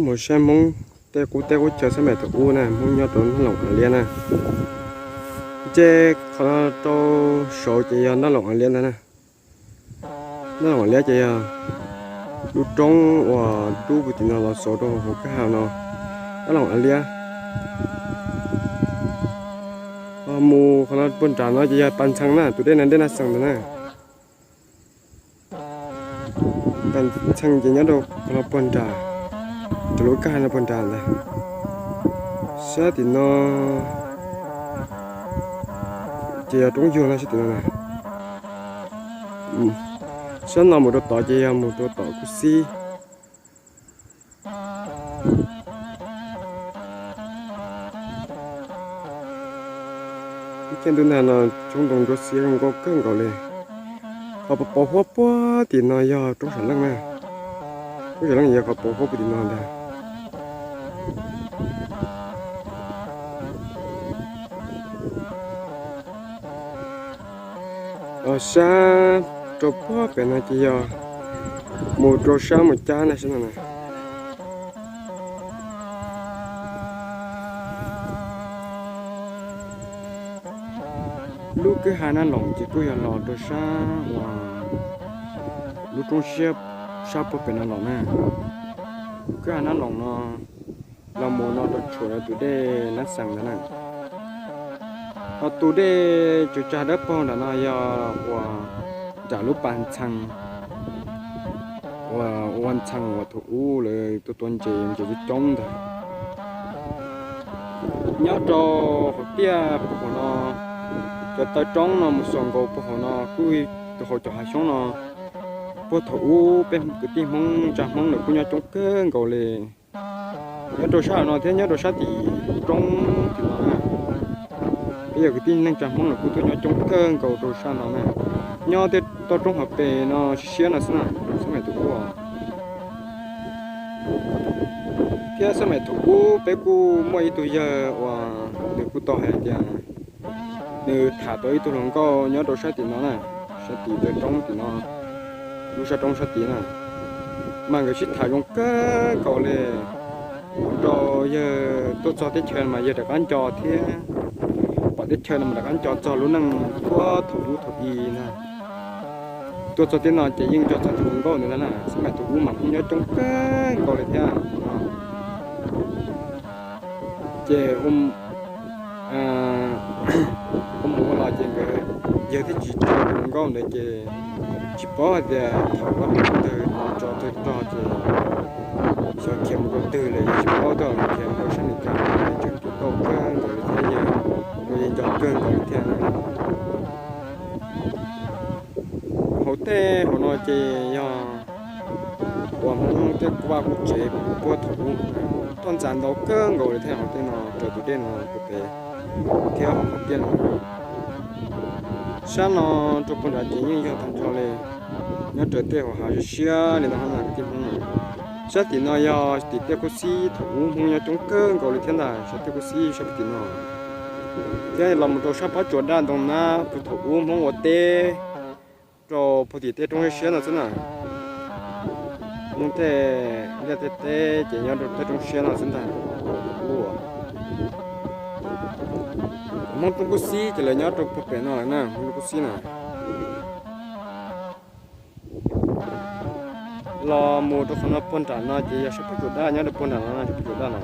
Mus saib Hmoob tej qub teb qub chaw sab maim thaum ub na, Hmoob nyob rau Naj Loos Av Liab na. Ces qhov no rau saud ces yog Naj Loos Av Liab ntag na. Naj Loos Av Liab ces yog lub roob uas dub puag tim no los xaus rau hauv kwj ha no, Naj Loos Av Liab. Mus qhov no puag nram no ces yog Pas Ntxhee na, tus dej no dej Naj Xees ntag na. Pas Ntxhee ces nyob rau qhov no puag nram, rau lub kwj ha no puag nram ntag. Sab tim no ces yog roob yug no sab tim no na. Sab no mus rau tod ces yog mus rau tom Kub Xib. Ib ceg ntuj nag no coob ntoo nruab xiab zoo nkauj kawg nkaus li. Qhov pos pos huab puag tim no yog roob Sam Leej na. Roob Sam Leej yog qhov pos huab puag tim no ntag. Sab rau puag pem no ces yog mus rau sab mus cab na sab no na. Lub kwj ha Naj Loos ces kuj yog los rau sab uas lub roob siab sab puag pem no los na. Kwj ha Naj Loos no los mus no rau tshuam tus dej Nab Xees ntawd na. Ho tus dej tsaws tsag dawb paug nram no yog uas nram lub Pas Ntxhee, uas ua Ntxhee uas thaum ub lawv tua tua ntses, ntses coob coob ntag. Nyob rau hauv tiaj puag hauv no, cov taw roob no mus xuas nkaus puag hauv no kuj tus hauv cov hav xyoob no, puag thaum ub peb kwv tij Hmoob tsa Hmoob lawm kuj nyob coob kawg nkaus li. Nyob rau sab hauv no thiab nyob rau sab tim roob tim no na, peb yog kwv tij neej tsa Hmoob lawm kuj tuaj nyob coob kawg nkaus rau sab no na. Nyob tej toj roob hauv pes no siab siab no xwb na, xab maim thaum ub. Thiab xab maim thaum ub peb kuj muaj ib tug yawg uas nws kuj tau hais tias nws tham tau ib tug hluas nkauj nyob rau sab tim no na, sab tim taw roob tim no, lub sab roob sab tid na, mas nkawd sib tham zoo kawg nkaus li. Ua rau yawg tuaj txog teb chaws mas yawg rov qab nco thiab, pom teb chaws no mas rov qab nco txog lub neej puag thaum ub thaum i na. Tuaj txog teb no ces yeej nco txog tus hluas nkauj ntawd na, xab maim thaum ub mas Hmoob nyob coob kawg nkaus li thiab. Ces ua mus ua los ces nkawd yawg thiaj tsis tso tus hluas nkauj ntawd ces tsis paub hais tias thaum ub mus tawg tso tawg rog ces xyov khiav mus rau twg lawm tsis paub, tau khiav mus rau sab Mes Kas tseem tus nkauj kawg nkaus li thiab, yawg nco kawg nkaus li thiab. Hauv tej hauv no ces yog uas Hmoob tej kuj vaj kuj tsev puag thaum ub, toj ntxas ntau kawg nkaus li thiab. Hauv tej no raws tus dej no rau pem thiab hauv qhov tiaj no. Sab no rau puag nrad ces yeej yog tag nrho li, nyob raws tej hauv hav siab siab li no na kwv tij Hmoob na. Sab tim no yog tim tiaj Kub Xib, thaum ub Hmoob nyob coob kawg nkaus li thiab ntag, sab tiaj Kub Xib sab puag tim no. Thiab los mus rau sab Pab Tsuas Daj ntoo na, puag thaum ub Hmoob ua teb rau puag tim tej roob siab siab no xwb na. Hmoob tej liaj tej teb ces nyob rau tej roob siab no xwb ntag. Hmoob roob Kub Xib ces lawv nyob rau puag pem no lawm na, Hmoob roob Kub Xib na. Los mus rau qhov no puag nram no ces yog sab Pab Tsuas Daj, nyob rau puag nram no na, sab Pab Tsuas Daj na.